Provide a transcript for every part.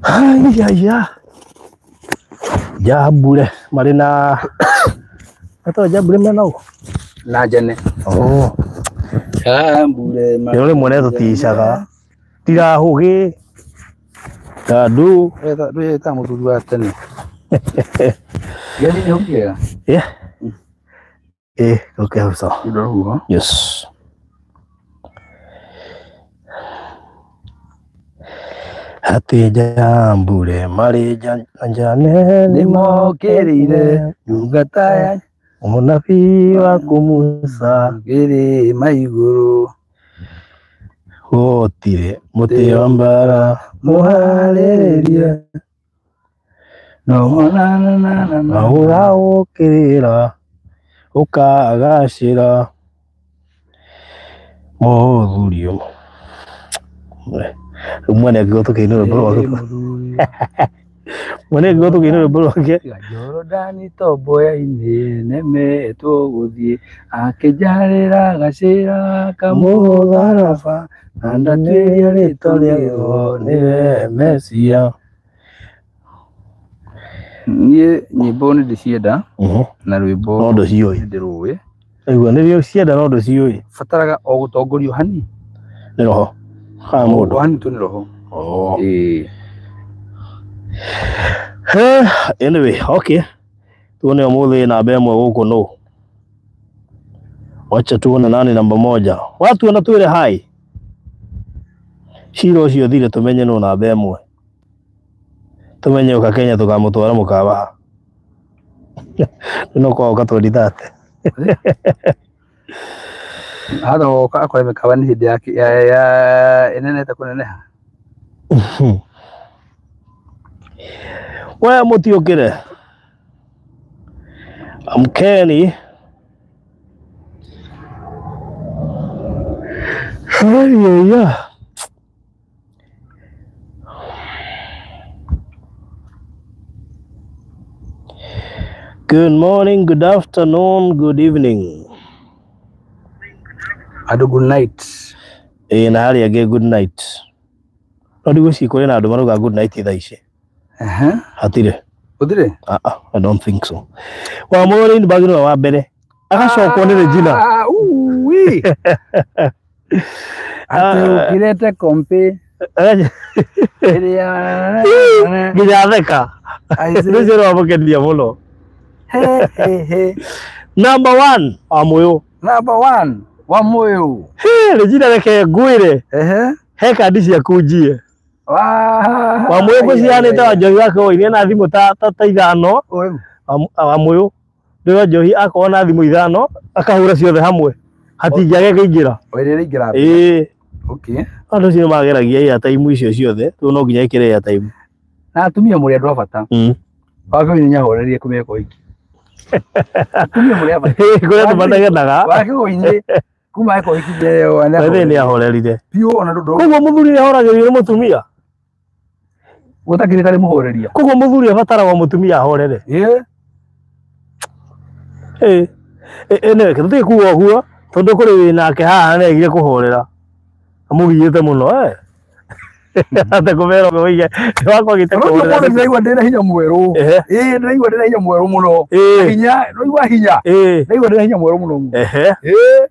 Haiya Njambure marĩ na Ata njambure mena ũ? Na njene. Oh. Njambure Ĩno rĩmwe nĩ tũticaga. Tirahũgĩ. Tandũ. Ndwĩta mũthuri wa tene. Geri nĩ ũkĩega. Yeah. Eh, okay, hau sawa. Ndũrauga. Yes. Atĩ njambure marĩ njane Nĩmokĩrĩire ndungata ya mũnabii waku Musa kĩrĩma igũrũ. gũtirĩ mũtĩ wa mbara mũharĩrĩrie No na na na na na ũgaũkĩrĩra ũkagacĩra mũthuri ũmwe rĩu mwene angĩkorwo tũkĩina rwĩmbo rwake mwene angĩkorwo tũkĩina rwĩmbo rwake. Jorodani tomboya-inĩ nemetwo gũthiĩ akĩnjarĩra gacĩra kamũtharaba na ndatuĩria rĩtwa rĩaguo nĩwe Mesia. Niĩ nyĩmbo nĩ ndĩcienda na rwĩmbo No ndũciũĩ. nĩ ndĩrũĩ. Aigua nĩrĩo cienda no ndũciũĩ. Bataraga o gũtongorio hani. Nĩ roho kana mũndũ. O hani tu nĩ roho. Oh. Ĩĩ. Anyway, okay. Tuone ũmũthĩ namba ĩmwe gũkũ nũ. Wacha tuone nani namba moja. Watu ona twĩre hai. Cira ũcio thire tũmenye nũ namba ĩmwe. Tũmenye ũka Kenya tũkamũtwara mũkawa. No kwa ũka 2030. Hata woka akore mĩkawa nĩ hĩndĩ ya ĩnenete kũneneha. We mũtiũkĩre. Amkeni. Haya. Good morning, good afternoon, good evening. Andũ good night. Ĩĩ na harĩa angĩ good night. No ndigwĩciria kũrĩ na andũ marauga good night thaa ici. Ehe. Hatirĩ. Gũtirĩ? Ah, ah, I don't think so. Wa Mũrũ Lindbergh nĩwe wa mbere. Agacokwo nĩ Regina. Ah, ui. Atĩ ũkĩrete kompi ĩrĩa Nginya theka. Rũcio rwamũkenia mũno. He, he, he. Number one wa Mũyũ. Number one wa Mũyũ. He, Regina reke ngwĩre. Ehe. He kandi ciaku njie. Wa Wa Mũyũ ngũcianĩte wa njohi wake woirie na thimũ ta ithano. Wa Mũyũ. Ndĩra njohi akorwo na thimũ ithano akahũra ciothe hamwe. Hatingĩage kũingĩra. Oire rĩingĩra. Ĩĩ. Okay. Andũ acio nĩmageragia airtime icio ciothe, rĩu no nginya ĩkĩre airtime. Na atumia mũrĩ andũ a bata. Wakĩgũinĩ nĩahorerie kũmeka ũhiki. Atumia mũrĩ a bata. Kũrĩ andũ manegenaga. Wakĩgũinĩ kuma eka ũhiki Bethe nĩahorerire. Biũ ona ndũ. Koguo mũthuri nĩahoragĩrio nĩ mũtumia. Gũtakĩrĩ tarĩ mũhoreria. Koguo mũthuri abataraga mũtumia ahorere. Ĩĩ. Ĩĩ. Anyway, tũtige kuga ũguo tondũ kũrĩ wĩnake haha nĩaregire kũhorera. Amũgiĩte mũno eh. Ate kũmera ũguo ũige nĩwakwagĩte kũhorera. Ũmũthĩ ndĩraigua ndĩna hinya mwerũ. Ehe. Ĩĩ ndĩraigua ndĩna hinya mwerũ mũno. Ĩĩ. Hinya, ndĩraigua hinya. Ĩĩ. Ndĩraigua ndĩna hinya mwerũ mũno. Ehe. Ĩĩ.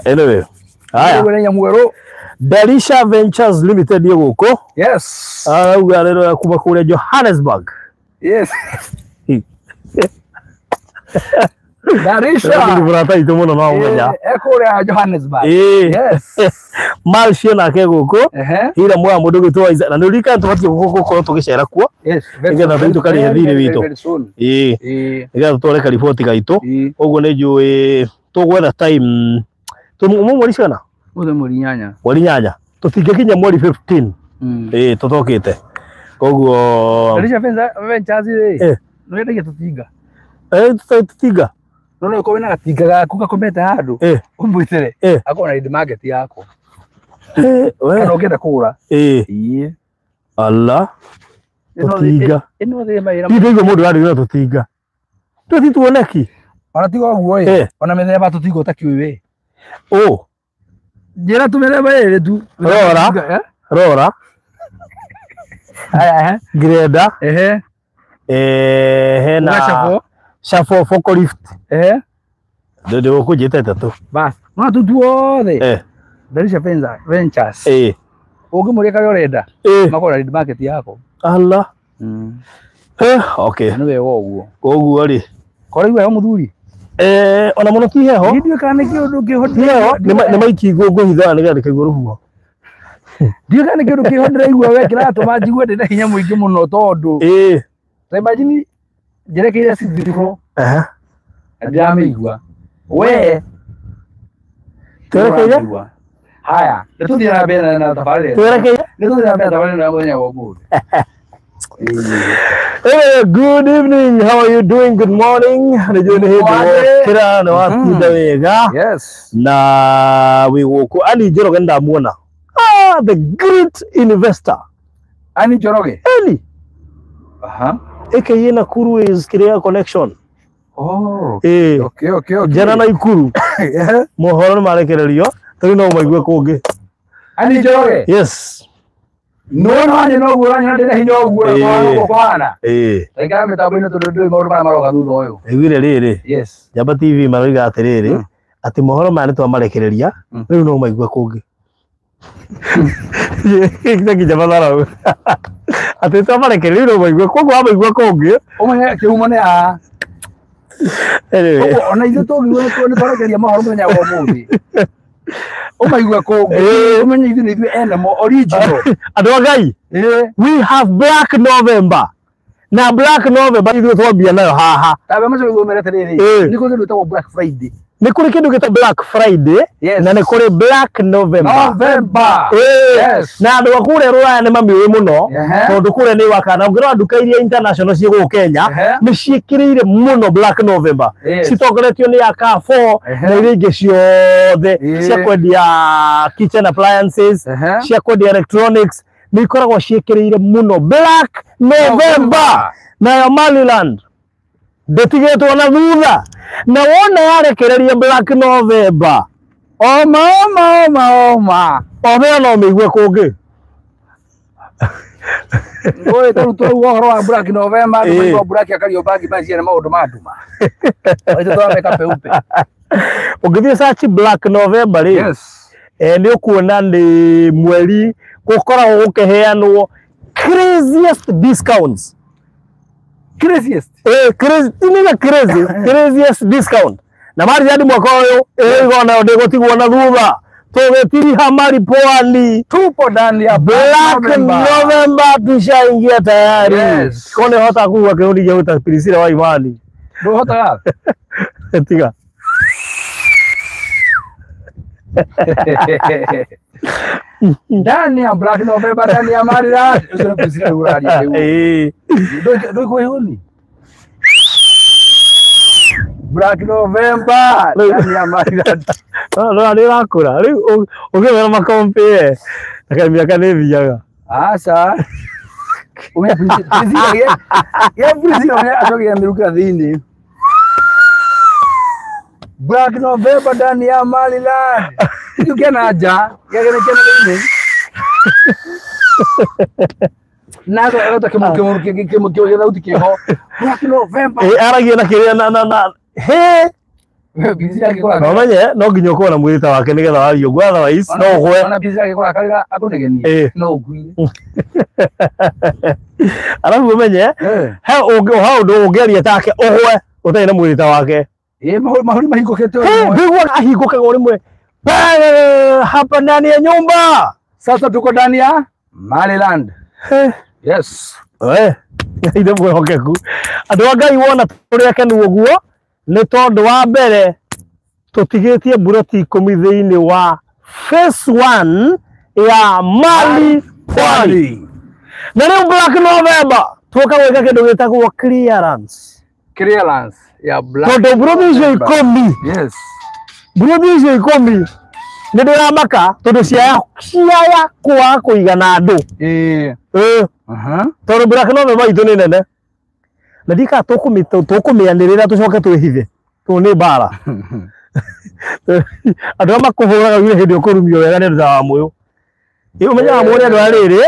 Anyway. Haya. Ndĩraigua ndĩna hinya mwerũ. Darisha Ventures Limited ĩ gũkũ. Yes. Arauga rĩro ya kuma kũrĩa Johannesburg. Yes. Darisha. Nĩ mũrata witũ mũno no ũmenya. Ĩ kũrĩa Johannesburg. Ĩĩ. Yes. Malcio nake gũkũ. Ehe. Hira mwa mũndũ gwĩtwo Isaac. Na nĩ ũririkana tũbatiĩ gũkorwo tũgĩcera kuo. Yes. Nĩgetha tũthiĩ tũkarĩhe thirĩ witũ. Very soon. Ĩĩ. Ĩĩ. Nĩgetha tũtware kariboti gaitũ. Ĩĩ. Ũguo nĩ njũĩ tũgwetha time. Tũmũ mweri cigana? Ũmũthĩ mweri inyanya. Mweri inyanya. Tũtingĩkinya mweri 15. Ĩĩ tũtokĩte. Koguo Darisha Ventures rĩ. Eh. Nĩwendagia tũtinga. Tũtinga. No no ũkorwo wĩna gatinga gaku gakomete handũ. Eh. Ũmwĩtĩre. Eh. Akorwo na lead market yakwa. We. Kana ũngĩenda kũgũra. Ĩĩ. Ĩĩ. Ala. Tũtinga. Ĩno thĩ mawĩra. Ndirĩ ndaigua mũndũ ararĩra tũtinga. Tũthi tuoneki. Ona tiga ũguo ĩ. Eh. Ona mĩthemba tũtinga ũtakĩũĩ we. Ũ. Njĩra tu mĩthemba ĩrĩ tu. Rora. Eh? Rora. Aya, Greda. Ehe. Hena Shafo. Shafo forklift. Ehe. Ndio gũkũnjĩta ĩtatũ. Bas. No tu tuothe. Eh. Darisha Ventures. Eh. Ũngĩmũria karĩa ũrenda. Eh. Makora lead market yako. Allah. Eh, okay. Nĩ wega ũguo. Koguo rĩ. Kora igua heho mũthuri. Eh, ona mũno ti heho. Niĩ ndiũĩ kana nĩ kĩũndũ kĩho Ti heho, nĩ maiki ngũhitha nĩgetha ndĩkaigua rũhuho. Ndiũĩ kana nĩ kĩũndũ kĩho ndĩraigua we kĩratũma njigue ndĩna hinya mũingĩ mũno tondũ. Eh. Ta imagine njerekeire cithiko Aha. na ndiramĩigua. We Twerekeire? nĩũramĩigua. Haya, nĩ tũthiĩ na mbere na tabarĩra. Twerekeire? Nĩ tũthiĩ na mbere na tabarĩra ya mũthenya wa ũmũthĩ. Hey, good evening. How are you doing? Good morning. Nĩ njũĩ nĩ hĩndĩ wokĩra na watinda wega. Yes. Na wĩ gũkũ Annie Njoroge nĩndamuona. Ah, the great investor. Annie Njoroge. Annie. Aha. AKA Nakuru is Kiria connection. Oh. Eh. Okay, okay, okay. Njana na Ikuru. Mohoro nĩ marekererio. Tondũ no maigue kũngĩ. Annie Njoroge. Yes. No no nĩ no guo ũranyona ndĩna hinya ũguo na kũhana. Eh. Taikara mĩtambo-inĩ tondũ ndũĩ maũndũ marĩa maroka thutha ũyũ. Iguire rĩrĩ. Yes. Njamba TV maroiga atĩrĩrĩ atĩ mohoro maya nĩtwamarekereria rĩu no maigue kũngĩ. Nginya matharau. Atĩ twamarekereria rĩu no maigue koguo wamaigua kũngĩ. Ũmenye kĩhumo nĩ a. Anyway. Ũguo ona ithuĩ tũngiuga nĩ twarekereria mohoro mũthenya wa ũmũthĩ. Ũmaigue kũngĩ. Ũmenye ithuĩ nĩ ithuĩ ene mo original. Andũ a Ngai. We have Black November. Na Black November ithuĩ twambia nayo haha. Tambe macio nĩguo mere atĩrĩrĩ. Nĩ kũrĩ kĩndũ gĩtagwo Black Friday. Nĩ kũrĩ kĩndũ gĩtagwo Black Friday. Yes. Na nĩ kũrĩ Black November. November. Yes. Na andũ a kũrĩa Rũraya nĩ mamĩũĩ mũno tondũ kũrĩa nĩ wakana ũngĩrora nduka iria international ciĩ gũkũ Kenya nĩ ciĩkĩrĩire mũno Black November. Citongoretio nĩ ya Carrefour na iria ingĩ ciothe cia kwendia kitchen appliances, cia kwendia electronics, nĩ ikoragwo ciĩkĩrĩire mũno Black November. Nayo Maryland ndĩtigĩtwo na thutha na wona yarekereria Black November. Oma oma oma oma. Omea no mĩigue kũngĩ. Oi tarĩu tũrauga ũhoro wa Black November andũ maigua Black akario bangi macia nĩ maũndũ ma nduma. Ithuĩ tũrameka peupe. Ũngĩthiĩ search Black November rĩ. Yes. Nĩ ũkuona nĩ mweri gũkoragwo gũkĩheanwo craziest discounts. Craziest. Crazy, nĩ crazy, craziest discount. Na Maryland mwaka ũyũ ĩrĩgwo nayo ndĩgũtigwo na thutha. Tũgĩtiriha maripwani. Tupo ndani ya Black November tushaingia tayari. Yes. Ko nĩ hotaga kũigua kĩhũni gĩa gwĩta Priscilla wa Imani. Ndũhotaga? Tiga. Ndani ya Black November ndani ya Maryland. Ũcio nĩ Priscilla ũraria rĩu. Ndũĩ kĩhũni? Black November ndani ya Maryland. No nĩ ũrakũra rĩu ũngĩmera makompĩe na mĩaka nĩ ĩthiaga. Aca. Ũmenye Priscilla ye Priscilla ũmenye acokire mĩrukĩra thĩinĩ. Black November ndani ya Maryland. Kĩu kĩna nja, gĩakĩna kĩna thĩinĩ. Na agota kĩmũkĩ gĩthauti kĩho. Black November. Aragia na kĩrĩa na he. Priscilla No menye no nginya ũkorwo na mwĩrĩ ta wake nĩgetha warie ũguo otherwise no ũgwe. Ona Priscilla agĩkora karĩra akũnegenie no ũkuire. Arabu ũmenye he ũndũ ũngĩaria take ũgwe ũtarĩ na mwĩrĩ ta wake. Mahũri mahingũkĩte o rĩmwe. Ndũiguaga ahingũkaga o rĩmwe. Hapa ndani ya nyumba. Sasa tuko ndani ya Maryland. Yes. Ngai nĩ mwĩhokeku. Andũ a Ngai wona tũrĩ akenu ũguo nĩ tondũ wa mbere tũtigĩtie mburoti 10 thĩinĩ wa phase 1 ya Mali Pwani. Na rĩu Black November tũka gwĩka kĩndũ gĩtagwo clearance. Clearance ya Black. Tondũ mburoti icio 10. Yes. Mburoti icio 10 nĩ ndĩramaka tondũ ciaya kwaga kũigana andũ. Tondũ Black November itũ nĩ nene. Na ndika tũkũmĩanĩrĩra tũcoke twĩhithe. Tondũ nĩ mbara. Andũ arĩa makũhũraga wĩra hĩndĩ ũkũrumio wega nĩ andũ ta Wamũyũ. Ũmenyaga Wamũyũ nĩ andũ a rĩrĩ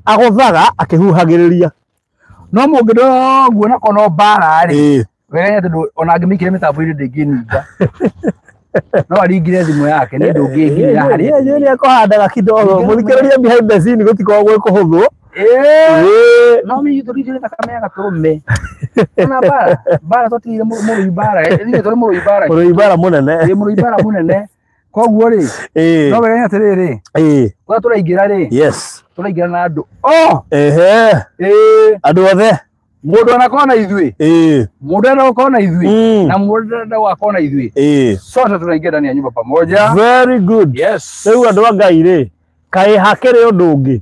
Agũthaga akĩhuhagĩrĩria. No mũngĩndora ũguo na kono mbara rĩ. Wega tondũ ona angĩmĩikĩra mĩtambo-inĩ ndĩngĩninga. No aringire thimũ yake nĩ ndũngĩnginya harĩa. Yeye nĩ akũhandaga kidogo. Mũthikĩrĩria behind the scene gũtikoragwo gwĩ kũhũthũ. No mimi tũrĩ thakame ya gatũrũme. Ona mbara, mbara twatigire mũrũi mbara. Ithuĩ tũrĩ mũrũi mbara. Mũrũi mbara mũnene. Ĩ mũrũi mbara mũnene. Koguo rĩ, no wega atĩrĩrĩ, kũrĩa tũraingĩra rĩ, yes, tũraingĩra na andũ. Oh! Ehe. Andũ othe. Mũndũ anakorwo na ithuĩ. Mũndũ enda gũkorwo na ithuĩ. Na mũndũ enda gũgakorwo na ithuĩ. Sote tunaingia ndani ya nyumba pamoja. Very good. Yes. Rĩu andũ a Ngai rĩ, kaĩ hakĩrĩ ũndũ ũngĩ.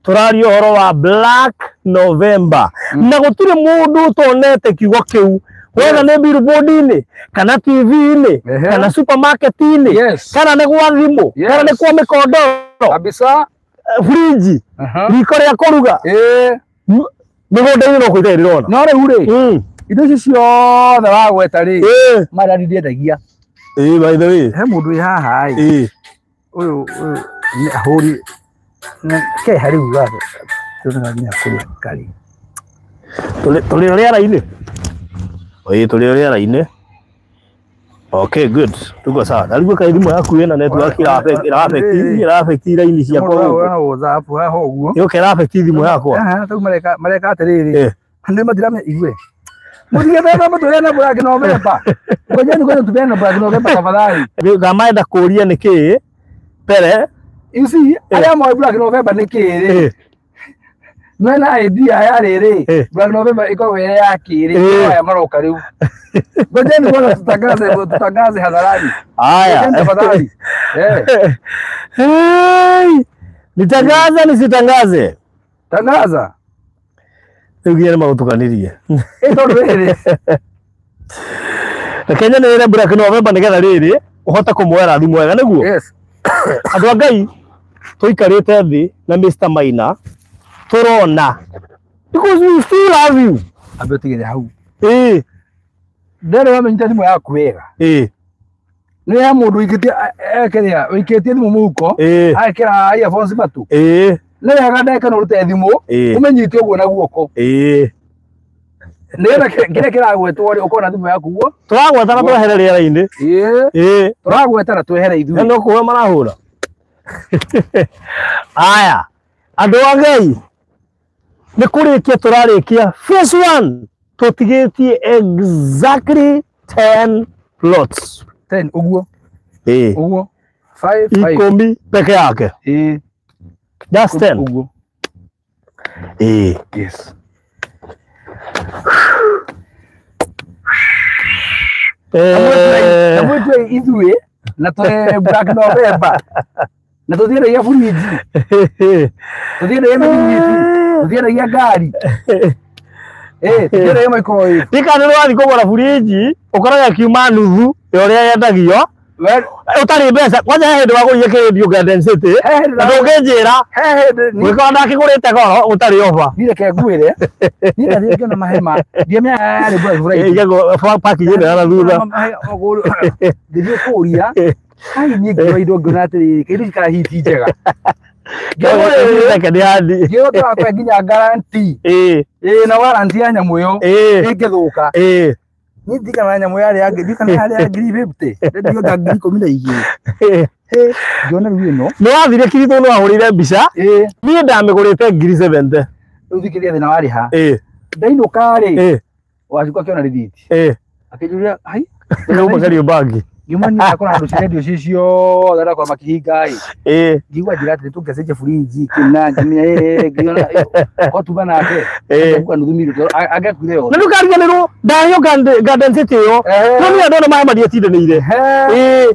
Tũraria ũhoro wa Black November. Na gũtirĩ mũndũ ũtonete kiugo kĩu. Whether nĩ billboard-inĩ, kana TV-inĩ, kana supermarket-inĩ, kana nĩ gwa thimũ, kana nĩ kwa mĩkondoro. Kabisa. Fridge, riko rĩa kũruga. Mĩgũnda-inĩ no kũiga ĩrĩrona. No rĩu rĩ, indo ici ciothe wagweta rĩ, marani ndiendagia. By the way. He mũndũ wĩ haha ĩ. Ũyũ nĩ ahũri keha rĩu gatho. Tũrona nĩ akũrĩa karĩ. Tũrĩ rĩera-inĩ. Tũrĩ rĩera-inĩ. Okay, good. Tuko sawa. Na rĩu kaĩ thimũ yaku ĩna network ĩra-affect raini ciakwa gũkũ. Ũrona WhatsApp haha ũguo. Yũka ĩra-affect thimũ yakwa. Rĩu mareka atĩrĩrĩ. Andũ matiramenya igue. Mũtigĩte na mũtũrĩa na Black November. Ngojeni kwanza tupeane na Black November tafadhali. Ngamaenda kũũria nĩ kĩĩ? Pere. You see, arĩa moĩ Black November nĩ kĩĩ rĩ? Mena idea ya rĩrĩ, Black November ĩkoragwo ĩrĩ ya kĩrĩ, aya maroka rĩu. Ngojeni kwanza tutangaze hadharani. Haya. Tafadhali. Nitangaze nisitangaze? Tangaza. Rĩu nginya nĩmagũtukanirie. Tondũ rĩrĩ. Reke nyanĩrĩre Black November nĩgetha rĩrĩ ũhote kũmuoera thimũ wega nĩguo? Yes. Andũ a Ngai tũikarĩte thĩ na Mr. Maina tũrona because we still love you. Ambe ũtigĩre hau. Ndĩrĩ wamenyita thimũ yaku wega. Nĩ ya mũndũ ũikĩtie ekĩrĩa ũikĩtie thimũ mũhuko agekĩra earphones matũ. Nĩ wega ndagĩka no ũrute thimũ ũmĩnyite ũguo na guoko. Nĩgetha kĩrĩa kĩragwetwo rĩ ũkorwo na thimũ yaku ũguo. Tũragweta na twehere rĩera-inĩ. Tũragweta na twehere ithuĩ. No kũhũra marahũra. Aya, andũ a Ngai nĩ kũrĩkia tũrarĩkia phase 1 tũtigĩtie exactly 10 plots. 10 ũguo. Ũguo. 5 5. 10 peke yake. Just 10. Ũguo. Yes. Tamwĩtue ithuĩ na tũrĩ Black November. Na tũthiĩragia buriji. Tũthiĩragia mĩthiguiti. Tũthiĩragia ngari. Tũthiĩragia microwave. Ndikana nĩ wathiĩ kũgũra buriji ũkoraga kiuma nuthu ya ũrĩa yendagio. Ũtarĩ mbeca kwanja he hĩndĩ wagũrire kĩrĩndio Garden City na ndũngĩnjĩra gwĩka ndakĩgũrĩte goro ũtarĩ oba. Niĩ reke ngwĩre niĩ ndathiĩ ngĩona mahema ndiamenyaga yarĩ Black Friday. Igagwo parking ĩno ya na thutha. Ngĩthiĩ kũũria ai niĩ ngĩrora indo ngĩona atĩrĩrĩ kĩndũ gĩkara hiti njega. Ngĩrwo tũrakũhe nginya guarantee. Na warranty ya nyamũ ĩyo ĩngĩthũka. Niĩ ndirikana nyamũ yarĩ ya ndirikana yarĩ ya ngiri 50 ndĩrĩoga ngiri 12. Ngĩona rĩu ĩno. Nĩ wathire Kiritũ nĩ wahũrĩire mbica. Niĩ ndamĩgũrĩte ngiri 70. Rĩu thikĩrĩria thĩna warĩ ha. Ndainũka rĩ, Wacukũ akĩona rĩthiti. Akĩnjũria hai. Nĩuma Kariobangi. Ngiuma niĩ ndakora handũ cirendio ci ciothe ndakora makĩhinga ĩ. Ngĩigua njĩra atĩrĩ tũngĩcenjia burinji kĩna ngĩmenya ngĩona ko tuma nake angĩkua nuthu mirioni angĩakuire yothe. Na ndũkariganĩrwo ndarĩo Garden City ĩyo. No niĩ ndona mahema ndiatindanĩire.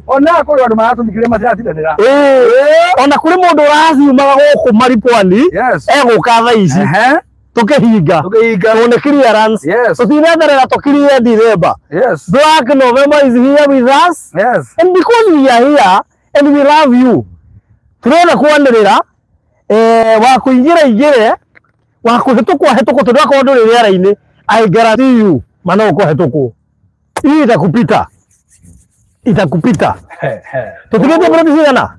Ona kũrĩ andũ maratũthikĩrĩria matiratindanĩra. Ona kũrĩ mũndũ ũraciumaga gũkũ Maripwani egũka thaa ici. Tukihinga tuone clearance. Yes. Tutinetherera tukirie December. Yes. Black November is here with us. Yes. And because we are here and we love you, turenda kwanĩrĩra wa kũingĩra ingĩre wa kũhĩtũkwo ahĩtũkwo tondũ akorwo ndũrĩ rĩera-inĩ, I guarantee you mana ũkũhĩtũkwo. Hii itakupita. Itakupita. Tũtigĩtie ploti cigana?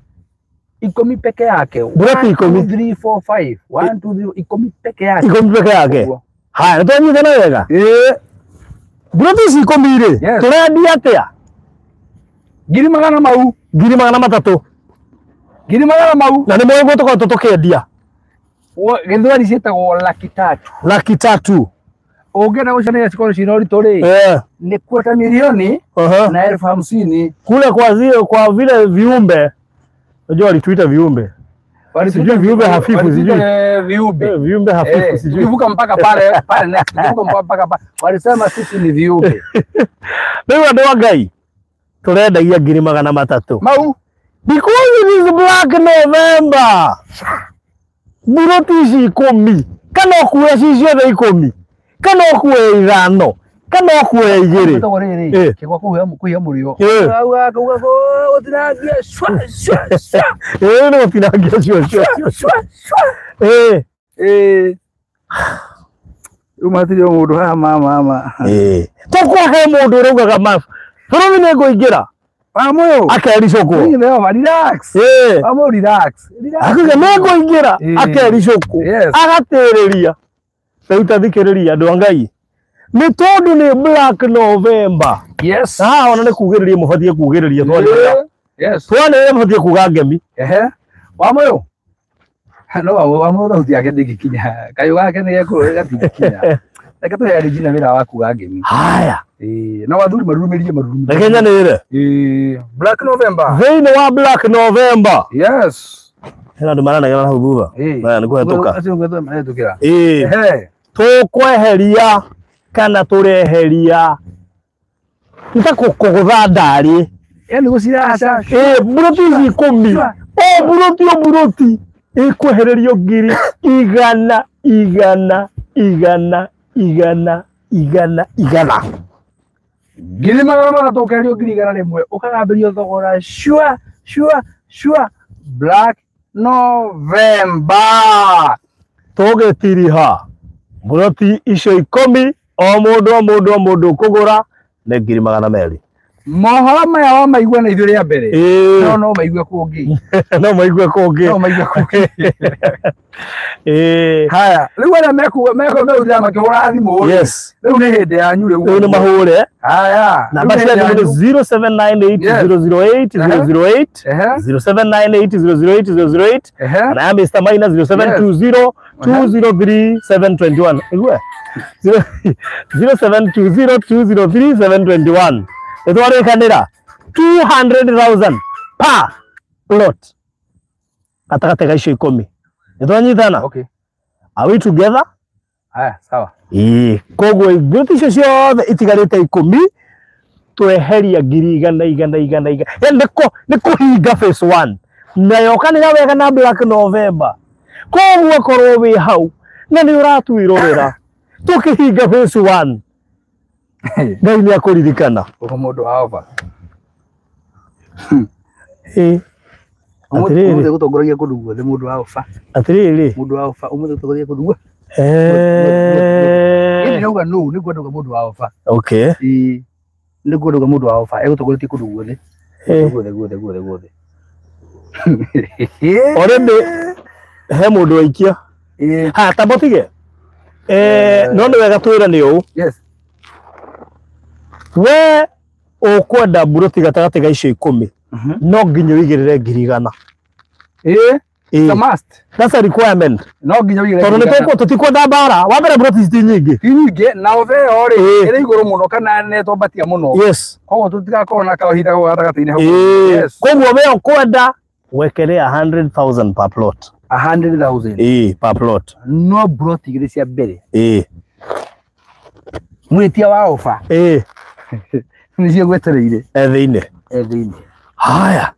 Ikumi peke yake. Buroti ikumi. 1 2 3 4 5. 1 2 3 ikumi peke yake. Ikumi peke yake. Haya, nĩ twanyitana wega. Buroti ici ikumi rĩ, tũrendia atĩa? Ngiri magana mau. Ngiri magana matatũ. Ngiri magana mau. Na nĩ moĩ ũguo tũkoretwo tũkĩendia. Gĩthweri ciĩtagwo laki tatu. Laki tatu. Ũngĩenda gũcania cikorwo cina ũritũ rĩ, ni kwata milioni na 1050. Kule kwa zile, kwa vile viumbe. Unajua walituita viumbe. Sijui viumbe hafifu, sijui. Viumbe. Viumbe hafifu, sijui. Tukivuka mpaka pale, pale next, tukivuka mpaka pale. Walisema sisi ni viumbe. Rĩu andũ a Ngai, tũrendagia ngiri magana matatũ. Mau. Because it is Black November. Buroti ici ikũmi, kana ũkue ci ciothe ikũmi, kana ũkue ithano, kana ũkue igĩrĩ. Kĩgwa kũhuhia mũrĩo. Auga kauga gũtinangia cwa cwa cwa. Nĩ gũtinangia cua cua cua cua. Rĩu matirĩ o mũndũ haha mama. Tũkwa he mũndũ ũraugaga ma bũrũri nĩ ngũingĩra. Wamuyu. Akericũkwo. Relax. Wamuyu relax. Akuga nĩ ngũingĩra akericũkwo. Agatĩrĩria. Rĩu ta thikĩrĩria andũ a Ngai. Nĩ tondũ nĩ Black November. Yes. Haha ona nĩ kugĩrĩria mũbatiĩ kugĩrĩria twanĩrĩra. Yes. Twanĩrĩra mũbatiĩ kuga ngemi. Wamuyu. No wamuyu thauti yake ndĩngĩkinya. Kayũ gake nĩ gekũrũ gatingĩkinya. Reke tũhe Regina wĩra wa kuga ngemi. Haya. Na wathuri marurumĩrie marurumĩrie. Reke nyanĩrĩre. Black November. Thĩinĩ wa Black November. Yes. Hena andũ maranegena hau thutha. Maya nĩ kũhetũka. Acio nĩ kũhetũkĩra. Tũkweheria kana tũreheria nĩ ta kũgũtha ndarĩ. Yaani gũciraca. Buroti ici ikũmi. O buroti o buroti ĩkwehererio ngiri igana igana igana igana igana igana. Ngiri magana matatũ ũkeherio ngiri igana rĩmwe ũkagambĩrio thogora cua cua cua. Black November. Tũgĩtiriha buroti icio ikũmi o mũndũ o mũndũ o mũndũ ũkũgũra nĩ ngiri magana merĩ. Mohoro maya wamaigua na ithuĩ rĩa mbere. No no maigue kũngĩ. No maigue kũngĩ. No maigue kũngĩ. Haya, rĩu arĩa mekũmeuthĩra makĩhũra thimũ. Yes. Rĩu nĩ hĩndĩ yanyu rĩu. Rĩu nĩ mahũre. Haya. Namba cia thimũ nĩ 0798 008 008 0798 008 008 na ya Mr. Maina 0720 203 721. Igwe. 0720 203 721. Nĩtwarĩkanĩra 200,000 per plot gatagatĩ ga icio ikũmi. Nĩtwanyitana? Okay. Are we together? Haya, sawa. Koguo buroti icio ciothe itigarĩte ikũmi tweheria ngiri igana igana igana igana. Yaani nĩ kũhinga phase 1 na yokanĩra wega na Black November. Koguo korwo wĩ hau na nĩ ũratwĩrorera tũkĩhinga phase 1 Ngai nĩ akũririkana. Ũguo mũndũ wa over. Atĩrĩrĩ. Ũmũthĩ gũtongoragia kũndũ guothe mũndũ wa over. Atĩrĩrĩ. Mũndũ wa over ũmũthĩ gũtongoragia kũndũ guothe. Ĩĩ ndauga no nĩ ngwenda mũndũ wa over. Okay. Nĩ ngwenda mũndũ wa over egũtongoretie kũndũ guothe. Guothe guothe guothe guothe. Already he mũndũ waikia. Ha tamba tige. No nĩ wega twĩra nĩ ũũ. Yes. We ũkwenda buroti gatagatĩ ga icio ikũmi no nginya ũigĩrĩre ngiri igana. It's a must. That's a requirement. No nginya ũigĩrĩre. Tondũ nĩ tũtikwenda mbara. Wa mbere buroti ti nyingĩ. Ti nyingĩ na obe ĩyo rĩ ĩrĩ igũrũ mũno kana nĩ twambatia mũno. Yes. Koguo tũtigakorwo na kahinda gatagatĩ-inĩ hau. Yes. Koguo we ũkwenda wekere 100,000 per plot. 100,000. Per plot. No buroti igĩrĩ cia mbere. Mwĩtia wa ofa. Nĩcio gwetereire. Thĩinĩ. Thĩinĩ. Haya.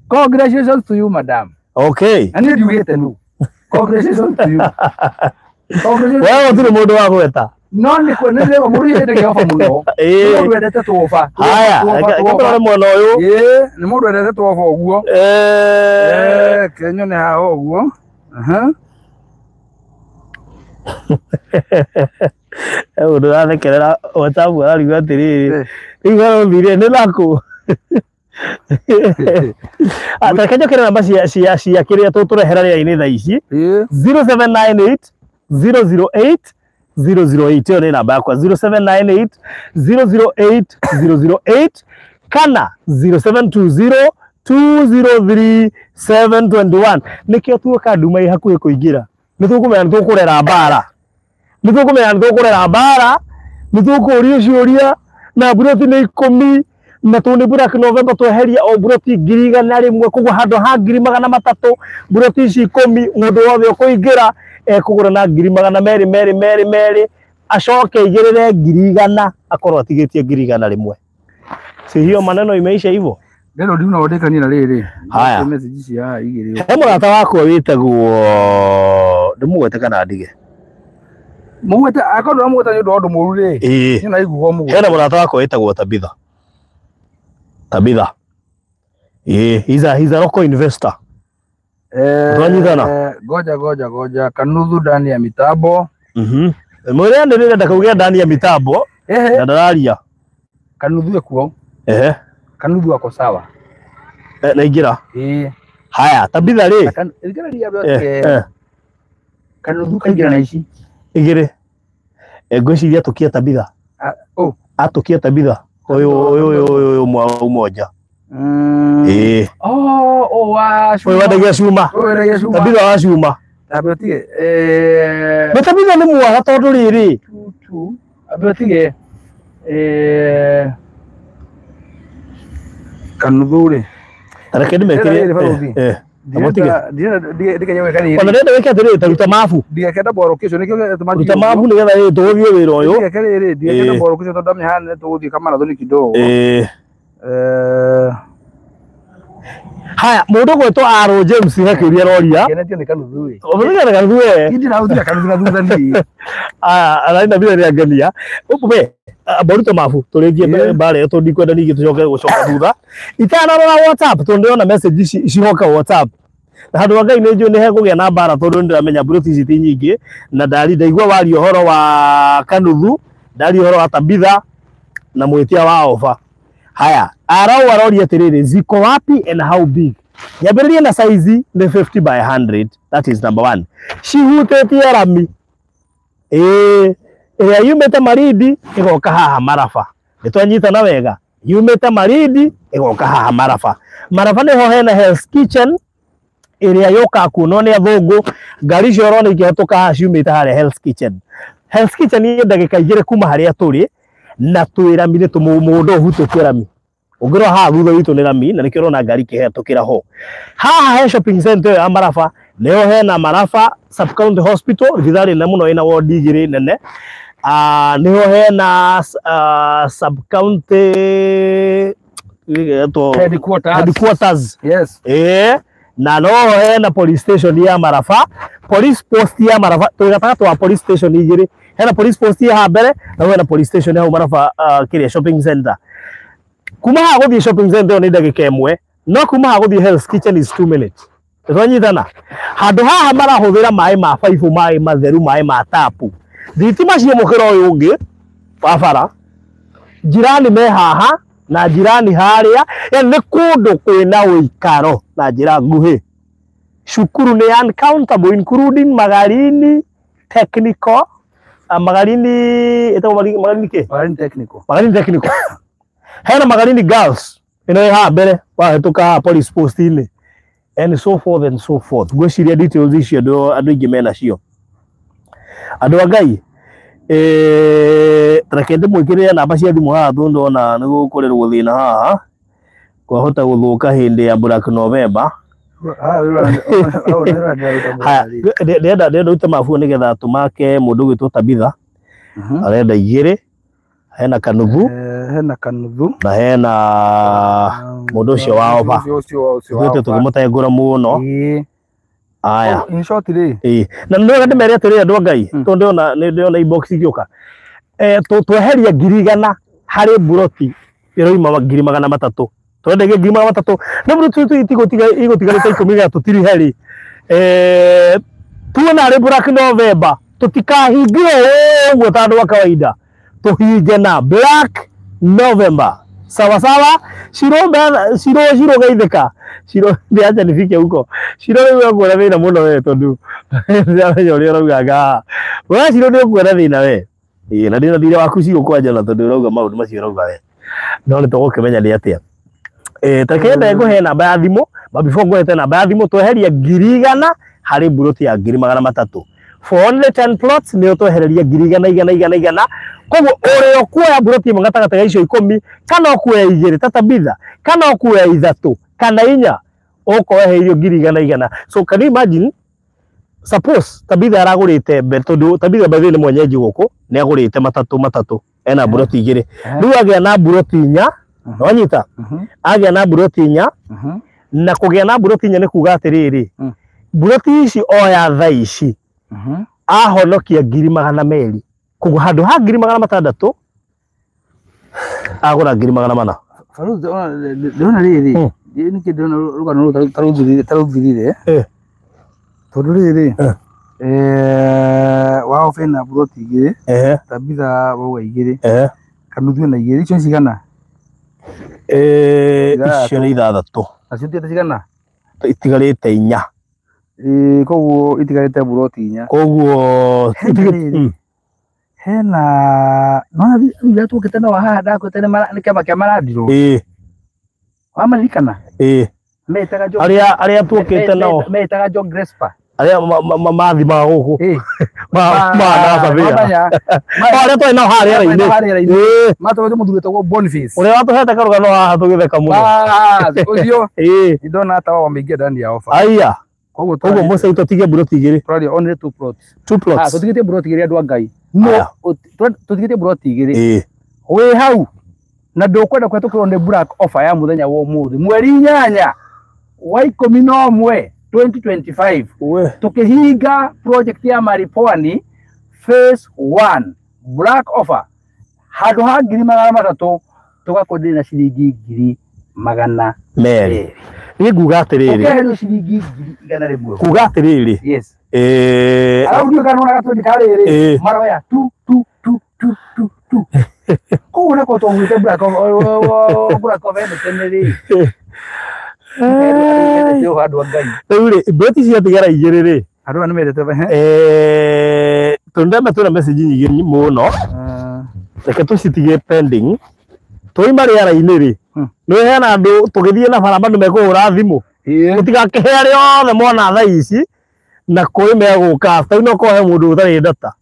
Congratulations to you, madam. Okay. Na niĩ ndiugĩte nũ. Congratulations to you. Congratulations. Wewe gũtirĩ mũndũ wa gweta. No nĩ nĩ mũndũ yendete ofa mũno. Nĩ mũndũ wendete tuoba. Haya, reke tũrore mwena ũyũ. Nĩ mũndũ wendete tuoba ũguo. Kenyone haha ũguo. Mũndũ ũrathekerera WhatsApp ararigwo atĩrĩrĩ, rĩu arothire nĩ nakũ? Reke njokere namba cia kĩrĩa tũtũrehera rĩera-inĩ thaa ici. 0798 008 008 ĩyo nĩ namba yakwa 0798 008 008 kana 0720 203 721. Nĩkĩo tuoka nduma ĩ hakuhĩ kũingĩra. Nĩ tũkũmenya nĩ tũkũrera mbara. Nĩ tũkũmenya nĩ tũkũrera mbara. Nĩ tũkũrio ciũria na mburoti nĩ 10 na tũ nĩ Black November tweheria o mburoti 100,000 koguo handũ ha 300,000 mburoti ici 10 mũndũ wothe ũkũingĩra ekũgũra na 200,000 merĩ merĩ merĩ acoke aigĩrĩre 100,000 akorwo atigĩtie 100,000. Si hiyo maneno imeisha hivyo? Lero ndina wandĩkania na rĩrĩ. Haya. Message ici haha igĩrĩ. He mũrata wakwa wĩtagwo ndĩmũgwete kana ndige? Mũgwete akorwo ndũramũgweta nĩ ũndũ wa ũndũ mũũru rĩ. Ĩĩ. Niĩ naigua mũgwete. Hena mũrata wakwa wĩtagwo Tabitha. Tabitha. Ĩĩ, he's a local investor. Twanyitana. Goja goja goja kanuthu ndani ya mitambo. Mwĩre nĩrĩrenda kauge ndani ya mitambo. Na ndararia. Kanuthu ekuo. Ehe. Kanuthu ako sawa. Naingĩra. Ĩĩ. Haya, Tabitha rĩ. Ĩrĩkĩrĩria Kanuthu kaingĩra na ici. Igĩrĩ. Ngwĩciria tũkie Tabitha. Oh. Atũkie Tabitha. Ũyũ ũyũ ũyũ umoja. Ĩĩ. Oh, oh wa cuma. Ũyũ wendagia cuma. Tabitha wa cuma. Ambe ũtige. Na Tabitha nĩ mwega tondũ rĩrĩ. Ambe ũtige. Kanuthu rĩ. Reke ndĩmekĩre. Ona ndĩrenda wĩke atĩrĩrĩ ta ruta mabu. Ndigekenda boro kesho nĩkĩo gĩatũma ruta mabu nĩgetha rĩrĩ tũgũthiĩ wĩra ũyũ. Ndigeke rĩrĩ ndigekenda boro kesho tondũ ndamenya haha nĩ tũgũthiĩ kamarathoni kidogo. Haya, mũndũ gwĩtwo Aro James he kĩũria aroria. Ngenetio nĩ kanuthu ĩ. Ũmenye nĩ kanuthu we. Niĩ ndĩrahũthĩra kanuthu na thutha niĩ. Aya, arĩ na mbia nĩangenia. We, amba ũrute mabu tũrĩkie mbara ĩyo tondũ ndikwenda ningĩ tũcoke gũcoka thutha. Itanarora WhatsApp tondũ ndĩrona message ici cigoka WhatsApp. Na handũ ha Ngai nĩ njũĩ nĩ hekũgĩa na mbara tondũ nĩndĩramenya mburoti ici ti nyingĩ na ndari ndaigua waria ũhoro wa kanuthu, ndaria ũhoro wa Tabitha na mwĩtia wa ofa. Haya, arau aroria atĩrĩrĩ, ziko wapi and how big? Nyambĩrĩrie na size nĩ 50 by 100, that is number 1. Cihutĩtie rami. Ĩĩ, ĩrĩa yumĩte Malindi ĩgoka haha Maraba. Nĩtwanyitana wega. Yumĩte Malindi ĩgoka haha Maraba. Maraba nĩho hena Hell's Kitchen ĩrĩa yũkaga kuonwo nĩ athũngũ. Ngari icio ũrona ikĩhetũka haha ciumĩte harĩa Hell's Kitchen. Hell's Kitchen nĩ ndagĩka 2 kuma harĩa tũrĩ na twĩ rami nĩ mũgũnda ũhutĩtie rami. Ũngĩrora haha thutha witũ nĩ rami na nĩkĩo ũrona ngari ikĩhetũkĩra ho. Haha he shopping center ya Maraba, nĩho hena Maraba Sub County Hospital, thibitarĩ nene mũno ĩna wodi 2 nene. Nĩho hena Sub County headquarters. Yes. Na noho hena police station ya Maraba, police post ya Maraba, twĩ gatagatĩ wa police station 2. Hena police post ya haha mbere na hena police station ya hau Maraba kĩrĩa shopping center. Kuma haha gũthiĩ shopping center nĩ ndagĩka 1, no kuma haha gũthiĩ Hell's Kitchen is 2 minutes. Twanyitana. Handũ haha marahũthĩra maĩ ma baibũ, maĩ matheru, maĩ ma tapu. Thitima ciĩ mũkĩra ũyũ ũngĩ wa bara. Jirani me haha na jirani harĩa, yani nĩ kũndũ kwĩna ũikaro na njĩra nguhĩ. Cukuru nĩ uncountable including Magarini Technical, Magarini ĩtagwo Magarini kĩ? Magarini Technical. Magarini Technical. Hena Magarini Girls ĩno ĩ haha mbere wahĩtũka haha police post-inĩ and so forth and so forth. Ngwĩciria details icio andũ aingĩ menacio. Andũ a Ngai, reke ndĩmwĩkĩrĩre namba cia thimũ haha tondũ ndona nĩ gũkũrĩrwo thĩna haha kwahota gũthũka hĩndĩ ya Black November. Haya, ndĩrenda ũrute mabu nĩgetha tũmake mũndũ ũgwĩtwo Tabitha. Arenda 2, hena kanuthu. Hena kanuthu na hena mũndũ ũcio wa oba. Twĩte tũkĩmũtengũra mũno. Aya. In short rĩ. Ĩĩ. Na nĩ wega ndĩmere atĩrĩrĩ andũ a Ngai, tondũ ndĩrona nĩ ndĩrona inbox igĩũka. Tweheria 100,000 harĩ mburoti ĩroima 300,000. Twendagia 300,000. Nĩ mburoti igũtigarĩte 10 tũtirihe rĩ. Tuona harĩ Black November tũtikahingire ũguo ta andũ a kawaida. Tũhinge na Black November. Sawa sawa. Shiro shiro shiro geithĩka. Shiro ndiacha nifike huko. Shiro rĩu ekuona thĩna mũno we tondũ ndiramenya ũrĩa ũraugaga. We Shiro nĩ ũkuona thĩna we. Ĩĩ na ndĩna thirĩ waku Shiro kwanja na tondũ ũrauga maũndũ macio ũrauga we. No nĩ tũgũkĩmenya nĩ atĩa. Tareke nyende ngũhe namba ya thimũ, but before ngũhete namba ya thimũ tweheria 100,000 harĩ mburoti ya 300,000. For only 10 plots nĩ ũtwehereria 100,000 100 100. Koguo ũrĩa ũkuoya mburoti ĩmwe gatagatĩ ga icio 10 kana ũkuoya 2 ta Tabitha kana ũkuoya 3 kana 4 ũkorwo weheirio 100,000. So can you imagine, suppose Tabitha aragũrĩte mbere, tondũ Tabitha by the way nĩ mwenyeji gũkũ, nĩ agũrĩte matatũ matatũ, ena mburoti 2. Rĩu agĩa na mburoti 4, wanyita? Agĩa na mburoti 4, na kũgĩa na mburoti 4 nĩ kuga atĩrĩrĩ, mburoti ici oya thaa ici ahonokia 200,000. Koguo handũ ha 600,000 agũra 400,000. Faruzi, ndĩrona rĩrĩ, nĩkĩ ndĩrona rũgano rũrũ tarũthirire? Tondũ rĩrĩ, wao bena mburoti 2, Tabitha wauga 2, Kanuthu na 2, icio cigana? Icio nĩ 6. Nacio itigarĩte cigana? Itigarĩte 4. Koguo itigarĩte mburoti 4. Koguo hena nona rĩu twokĩte nao haha ndakwĩte nĩ kĩama kĩa marandirwo. Wamaririkana? Metaga John, arĩa tuokĩte nao metaga John Gresper, arĩa mathimaga gũkũ ma na arĩa twarĩ nao harĩa rĩera-inĩ, matũrĩte mũthuri wĩtagwo Boniface, ũrĩa watũhete karũgano haha tũgĩtheka mũno. Ũcio ndona ta wamĩingĩra ndani ya ofa. Aya. Koguo mũcai tũtige mburoti 2. Tũraria only 2 plots. 2 plots. Tũtigĩtie mburoti 2 andũ a Ngai. No tũtigĩtie mburoti 2. Wĩ hau na ndũkwenda kũhetũkĩrwo nĩ black offer ya mũthenya wa ũmũthĩ mweri 8 wa 11 2025 tũkĩhinga project ya Maripwani phase 1 black offer handũ ha 300,000 tũgakwenderia na ciringi 200,000. Niĩ nguga atĩrĩrĩ, ũkeherio ciringi 100,000. Kuga atĩrĩrĩ, yes, arabu ndiũĩ kana nĩwona gatwendi ka rĩrĩ maroya 2 2 2 2 2 2. Koguo nako twaugĩte black offer ĩno tene rĩ, andũ a Ngai. Rĩu rĩ, mburoti ciatigara 2 rĩ, andũ aya nĩmendete tondũ ndĩrona twĩna message nyingĩ mũno, reke tũcitige pending. Twauma rĩera-inĩ rĩ, nĩ hena andũ tũgĩthiĩ na bara bado mekũhũra thimũ, tũtigakĩhe arĩa othe mona thaa ici na kũrĩ megũka after. Rĩu no korwo he mũndũ ũtarĩ data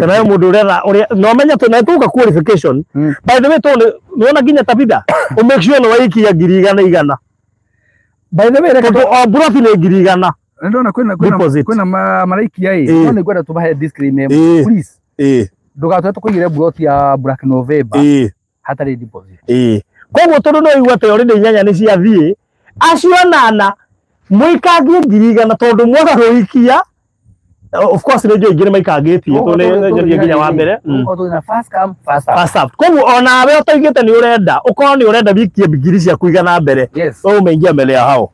kana he mũndũ ũretha ũrĩa no menye tũ tũka qualification. By the way, tondũ nĩwona nginya Tabitha ũ make sure nĩ waikia 100,000. By the way, tondũ o mburoti nĩ 100,000. Nĩndona kwĩna maraikia ĩ, no nĩngwenda tũmahe disclaimer, please. Ndũgatũhe tũkũigĩre mburoti ya Black November hatarĩ deposit. Koguo tondũ no igua atĩ already 8 nĩ ciathiĩ, acio 8 mũikangie 100,000 tondũ mwaga gũikia, of course nĩ njũĩ ingĩ nĩ maikangĩtie tondũ nĩ njũĩ nginya wa mbere. First come first serve. Koguo onawe ũtaigĩte nĩ ũrenda, ũkorwo nĩ ũrenda wikie 1,000 ciaku 100 mbere, wewe umeingia mbere ya hao.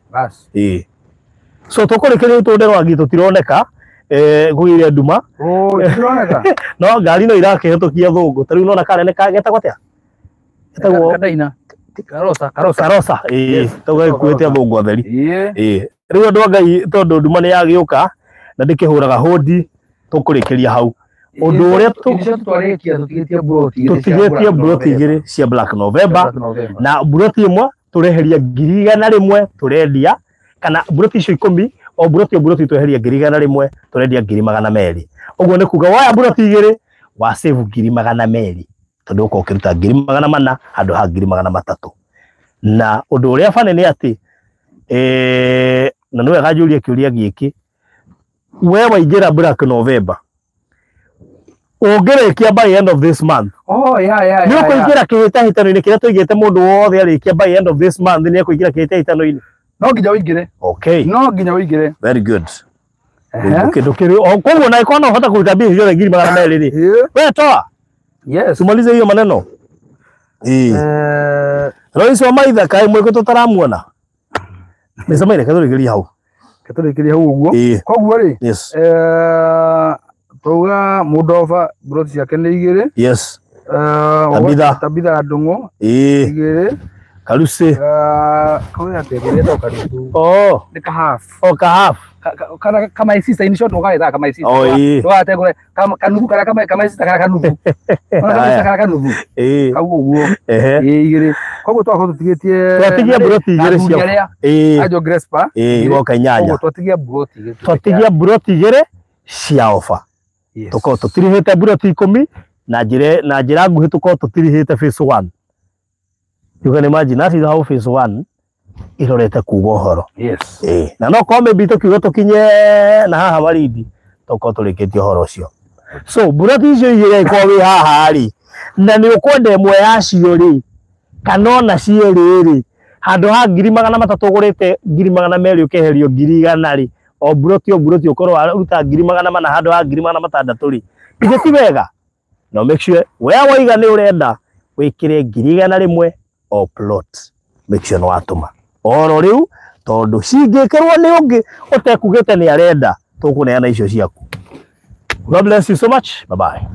So tũkũrĩkĩrĩria tũndĩ rwangi tũtironeka, kũgĩire nduma. No ngari no irakĩhĩtũkia thũngũ. Ta rĩu nona karĩa nĩ getagwo atĩa? Getagwo Kadaina. Karosa, karosa. Karosa. Tau gagĩkuĩte athũngũ atheri. Rĩu andũ a Ngai tondũ nduma nĩ yagĩũka na ndĩkĩhũraga hũndi, tũkũrĩkĩria hau. Ũndũ ũrĩa tũtigĩtie mburoti 2 cia Black November, na mburoti ĩmwe tũreheria 100,000 tũrendia, kana mburoti icio 10, o mburoti tweheria 100,000 tũrendia 200,000. Ũguo nĩ kuga woya mburoti 2 wa save 200,000 tondũ ũkorwo ũkĩruta 400,000 handũ ha 300,000. Na ũndũ ũrĩa bani nĩ atĩ na nĩ wega njũrie kĩũria gĩkĩ, we waingĩra Black November ũngĩrĩkia by end of this month, nĩ ũkũingĩra kĩhĩtahĩtano-inĩ kĩrĩa tũigĩte mũndũ wothe arĩkia by end of this month nĩ ekũingĩra kĩhĩtahĩtano-inĩ. No nginya ũingĩre. Okay. No nginya ũingĩre. Very good. Kĩndũ kĩrĩ koguo na ĩkorwo no ũhote kũruta mbia ciothe 200,000 rĩ, we toa. Yes. Tumalize hiyo maneno. Royce wa Maitha kaĩ mwĩkũ tũtaramuona? Mr. Maitha katũrĩkĩrie hau. Katũrĩkĩrie hau ũguo. Koguo rĩ, yes, twauga mũndũ oba mburoti ciake nĩ 2. Yes. Tabitha. Tabitha Ndung'u. Ĩĩ. Igĩrĩ. Karuci. Kauya atĩa gĩretwo karucu. Oh. Nĩ ka half. O ka half. Kana ka my sister, in short ũgagĩtaga ka my sister. Oh, ĩĩ. Ndũgategũre kanuthu kana ka my sister kana kanuthu. Ona kana kanuthu. Ĩĩ. Kau ũguo. Ehe. Ĩĩ igĩrĩ. Koguo twakorwo tũtigĩtie Twatigia mburoti igĩrĩ cia. Ĩĩ. Ajo Grespa. Ĩĩ, igoka inyanya. Koguo twatigia mburoti igĩrĩ. Twatigia mburoti igĩrĩ cia ofa. Tukorwo tũtirihĩte mburoti 10 na njĩra nguhĩ tukorwo tũtirihĩte phase 1. You can imagine that is how phase 1 irorete kuga ũhoro. Yes. Ĩĩ. Na no korwo maybe tũkiuga tũkinye na haha Malindi tũkorwo tũrĩkĩtie ũhoro ũcio. So mburoti icio igĩrĩ angĩkorwo wĩ haha rĩ na nĩ ũkwenda ĩmwe yacio rĩ kana ona cierĩ rĩ handũ ha 300,000 ũgũrĩte 200,000 ũkeherio 100,000 rĩ o mburoti ũkorwo waruta 400,000 handũ ha 600,000 rĩ ithe ti wega. No make sure we waiga nĩ ũrenda wĩkĩre 100,000 o plot, make sure nĩ watũma oro rĩu tondũ cingĩkĩrwo nĩ ũngĩ ũtekugĩte nĩ arenda tũkũneana icio ciaku. God bless you so much. Bye bye.